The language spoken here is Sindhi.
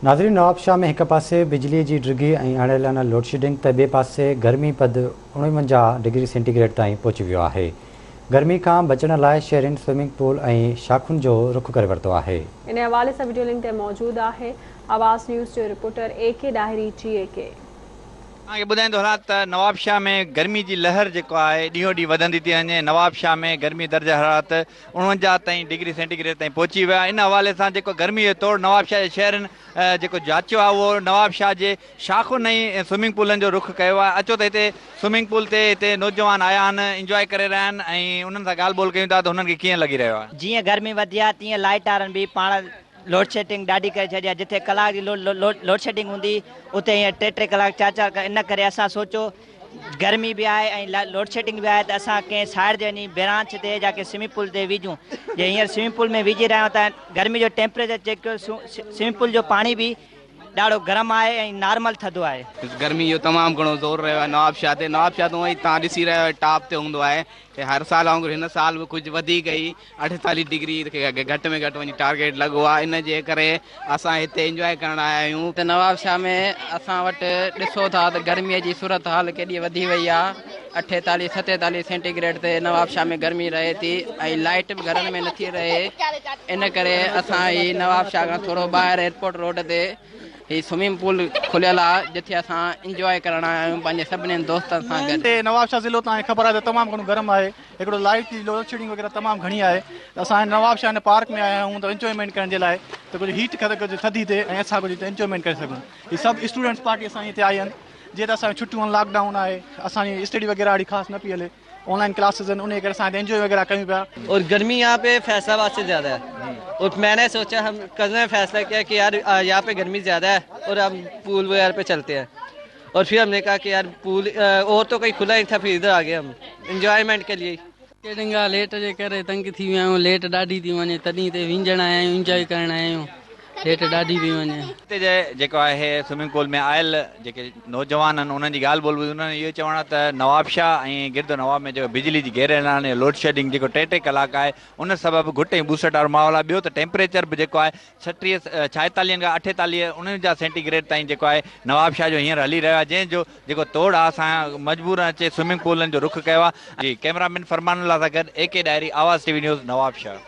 ناظرين نوابشاهه ۾ هڪ پاسي بجلي جي ڊگهي ۽ اڻ لوڊشيڊنگ ته ٻئي پاسي گرمي پد 49 ڊگري سينٽي گريڊ تائين پهچي ويو آهي. گرمي کان بچڻ لاء شهرين سوئمنگ پول ۽ شاخن جو رخ ڪري ورتو آهي. ان حوالي سان وڊيو لنڪ تي موجود آهي آواز نيوز جو رپورٽر اي ڪي ڏاهري جي اي ڪي. توهان کي ٻڌائيندو هلان ته نوابشاهه ۾ گرمي جي لهر جيڪو آهي ڏينهون ڏينهن وڌندي ٿي وڃي نوابشاهه ۾ گرمي درجه حرارت 49 تائين ڊگري سينٽي گريڊ تائين پهچي ويو آهي ان حوالي سان جيڪو گرمي جو توڙ نوابشاهه جي شهرين جيڪو جاچيو آهي اهو نوابشاهه جي شاخن ۽ سوئمنگ پولن جو رخ ڪيو آهي اچو ته هتي سوئمنگ پول تي هتي نوجوان آيا آهن انجواء ڪري رهيا آهن ۽ انهن سان ڳالهه ٻولهه ڪيون ٿا ته هنن کي ڪيئن لڳي رهيو آهي. جيئن گرمي وڌي آهي تيئن لائيٽ وارن به پاڻ لوڊشيڊنگ ڏاڍي ڪري ڇڏي آهي جتي ڪلاڪ جي لوڊشيڊنگ هوندي اتي هينئر ٽي ٽي ڪلاڪ چار چار ڪلاڪ ان ڪري اسان سوچيو گرمي به آهي ۽ لوڊشيڊنگ به آهي ته اسان ڪنهن سائيڊ تي وڃي برانچ تي يا ڪنهن سوئمنگ پول تي ويهجون جي هينئر سوئمنگ پول ۾ ويهجي رهيا آهيون ته گرمي جو ٽيمپريچر چيڪ ڪيو سوئمنگ پول جو پاڻي به ڏاڍو گرم آهي ۽ نارمل ٿڌو آهي. گرمي جو تمام گهڻو زور رهيو آهي نوابشاهه تي نوابشاهه ته هونئن ئي توهان ڏسي رهيا آهيو ٽاپ تي هوندو آهي هر سال وانگر هن سال به ڪجهه وڌيڪ ئي 48 ڊگري گهٽ ۾ گهٽ وڃي ٽارگيٽ لڳو آهي ان جي ڪري اسان هتي انجواء ڪرڻ آيا آهيون. ته نوابشاهه ۾ اسان وٽ ڏسو ٿا ته گرمي جي صورتحال ڪيڏي وڌي وئي آهي 48 47 سينٽي گريڊ تي نوابشاهه ۾ گرمي رهي ٿي ۽ لائيٽ به گهرن ۾ نٿي رهي ان ڪري اسان هي نوابشاهه کان ٿورو ٻاهر ايئرپورٽ روڊ تي هي سوئمنگ پول کليل آهي جتي اسان انجواء ڪرڻ آيا آهيون پنهنجي سڀني دوستن سان گڏ. نوابشاهه ضلعو توهان کي خبر آهي ته تمام گهڻو گرم آهي هڪڙو لائيٽ جي لوڊ شيڊنگ وغيره تمام گهڻي آهي ته اسان هن نواب شاهه هن پارڪ ۾ آيا آهيون ته انجوائمينٽ ڪرڻ جي لاء ته ڪجهه هيٽ ڪجهه ٿڌي ٿئي ۽ اسان ڪجهه هتي انجوائمينٽ ڪري سگهون هي سڀ اسٽوڊنٽس پارٽي اسان جي هتي آئي آهن جيئن ته اسان جون ڇٽيون آهن لاڪ ڊائون آهي اسان جي اسٽڊي وغيره اهڙي خاص نه پئي هلي آن لائن ڪلاسز آهن انهي ڪري اسان هتي انجوائي وغيره ڪيون پيا. اور گرمي يهان پي فيصل آباد سي زياده هي اور مين ني سوچا هم ڪزن ني فيصله ڪيا ڪي يار يهان پي گرمي زياده هي اور هم پول وغيره پي چلتي هين اور ڦر هم ني ڪها ڪي يار پول اور تو ڪهين کلا هي نهين ٿا ڦر ادهر آ گئي هم انجوائمينٽ ڪي ليي. لوڊشيڊنگ آ ليٽ جي ڪري تنگ ٿي ويا آهيون ليٽ ڏاڍي ٿي وڃي تڏهن هتي وهنجڻ آيا آهيون انجوائي ڪرڻ آيا آهيون ليٽ ڏاڍي پئي وڃي. هتي جي جيڪو آهي سوئمنگ پول ۾ آيل جيڪي نوجوان آهن انهن جي ڳالهه ٻولهه ٻڌي انهن جو اهو چوڻ آهي ته نوابشاهه ۽ گرد و نواح ۾ جيڪو بجلي جي غير اعلاني لوڊشيڊنگ جيڪو ٽي ٽي ڪلاڪ آهي ان سبب گهٽ ۽ ٻوسٽ وارو ماحول آهي ٻيو ته ٽيمپريچر به جيڪو آهي 36 ڇائيتاليهن کان 48 49 سينٽي گريڊ تائين جيڪو آهي نوابشاهه جو هينئر هلي رهيو آهي جنهن جو جيڪو توڙ آهي اسان مجبورن اچي سوئمنگ پولن جو رخ ڪيو آهي جي ڪئميرا مين فرمان الله سان گڏ اي ڪي ڏاهري آواز ٽي وي نيوز نوابشاهه.